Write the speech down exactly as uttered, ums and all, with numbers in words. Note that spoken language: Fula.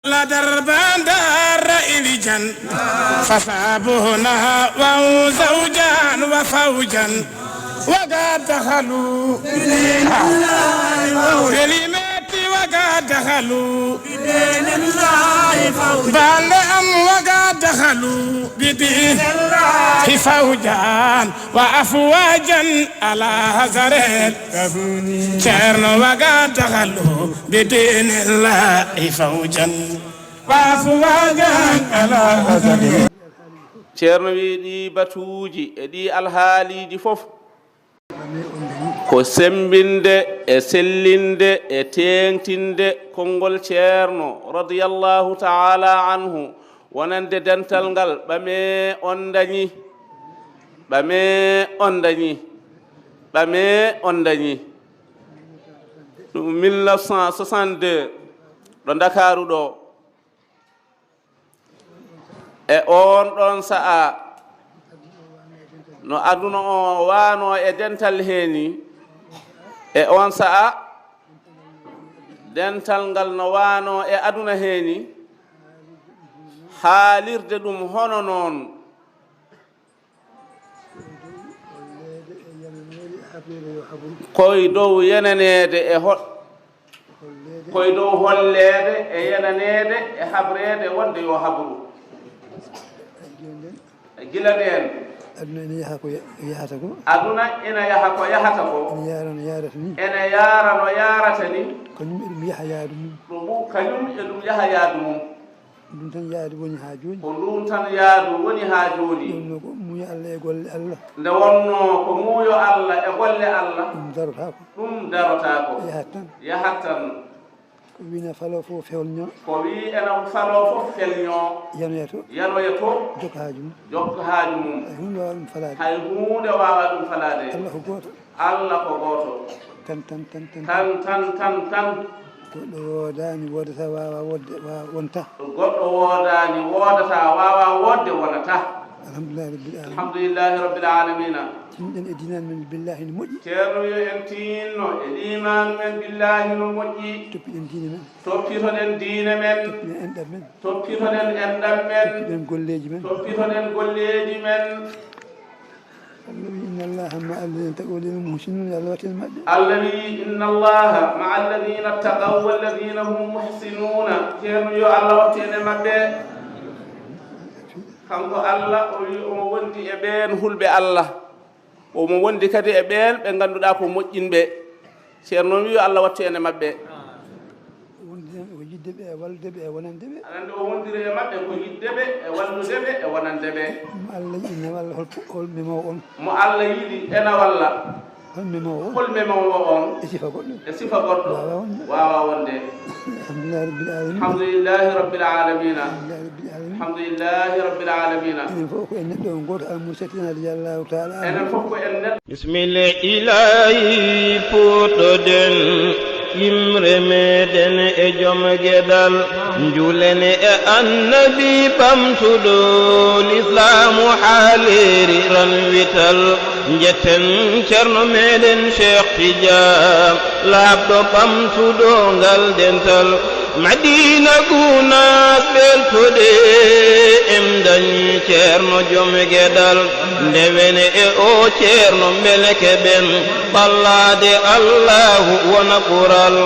لدربان دار إلجان فصابونا وزوجان وفوجا وقد دخلوا كلمات وقد دخلوا بل أم وقد دخلوا بدين فوجا وأفواجا على حذر الكفون شعر وقد دخلوا بدين الله فوجا وأفواجا على حذر. Ceerno wi ɗi batuuji e ɗi alhaaliiji fof ko semmbinde e sellinde e teeŋtinde konngol Ceerno radiyallahu ta'ala anhu wonande dental ngal ɓame on dañi ɓame on dañi ɓame on dañi ɗum mille neuf cent soixante-deux ɗo Ndakaaru ɗo. E oon ɗoon sa'a no aduna o waano e dental heeni e oon sa'a dental ngal no waano e aduna heeni haalirde ɗum hono noon koy dow yenaneede e hol koy dow holleede e yenaneede e habreede wonde yo habru gila ndeen aduna ina yaha ko yahata ko aduna ina yaha ko yahata ko ina yaara no yaarata ni ene yaara no yaarata ni kañum eɗum yaha yaadu mum ɗum kañum eɗum yaha yaadu mum ɗum tan yaadu woni haa jooni ko ɗum tan yaadu woni haa jooni ɗum no ko muuyo allah e golle allah nde wonno ko muuyo allah e golle allah ɗum darotaako ɗum darotaako yahat tan yahat tan ko wina falo fof felño ko wi ena falo fof felño yanoya to yanoya to jokka haaju mum jokka haaju mum hay hunde waawa ɗum falaade hay hunde waawa ɗum falaade allah ko gooto allah ko gooto tan tan tan tan tan tan tan tan goɗɗo woodaani woodata waawa woodde waawa wonta goɗɗo woodaani woodata waawa woodde wonata alhamdulillahi rabbil alamin alhamdulillahi rabbil alamina tinɗen e diinal men billahi no moƴƴi ceerno yo en tinno e limaanu men billahi no moƴƴi toppiɗen diine men toppitoɗen diine men toppiɗen enɗam men toppitoɗen enɗam men toppiɗen golleeji men toppitoɗen golleeji men Allah wi inna allaha ma alladina taqaw walladina muhsinun yo allah watten maɓɓe allah wi inna allaha ma alladina taqaw walladina hum muhsinuna ceerno yo allah wattu en e maɓɓe kanko allah o wi omo wondi e ɓeen hulɓe allah omo wondi kadi e ɓeen ɓe ngannduɗaa ko moƴƴinɓe ceerno wi yo allah wattu en e maɓɓe wonde ko yidde ɓe e wallude ɓe e wonande ɓe aɗa anndi o wondiri e maɓɓe ko yidde ɓe e wallude ɓe e wonande ɓe mo allah yiɗi ene walla hol memoowo on mo allah yiɗi ene walla hol memoowo on hol memoowo on e sifa goɗɗo e sifa goɗɗo waawa wonde waawa wonde alhamdulillahi rabbil alamina alhamdulillahi rabbil alamina alhamdulillahi rabbil alamina enen fof ko en neɗɗo on gooto almursati radiyallahu taala enen fof ko en neɗɗo Bismil ilaahi puɗɗoɗen yimre meɗen e joom geɗal njulen e annabi ɓamtuɗo lislaamu haa leeri ran wital njetten ceerno meɗen Cheikh Tidiane laaɓɗo ɓamtuɗo ngal dental Madina Gunaas ɓeltoɗe en dañi ceerno joom geɗal ndewene e o ceerno mbele keɓen ɓallaade Allahu wona ɓural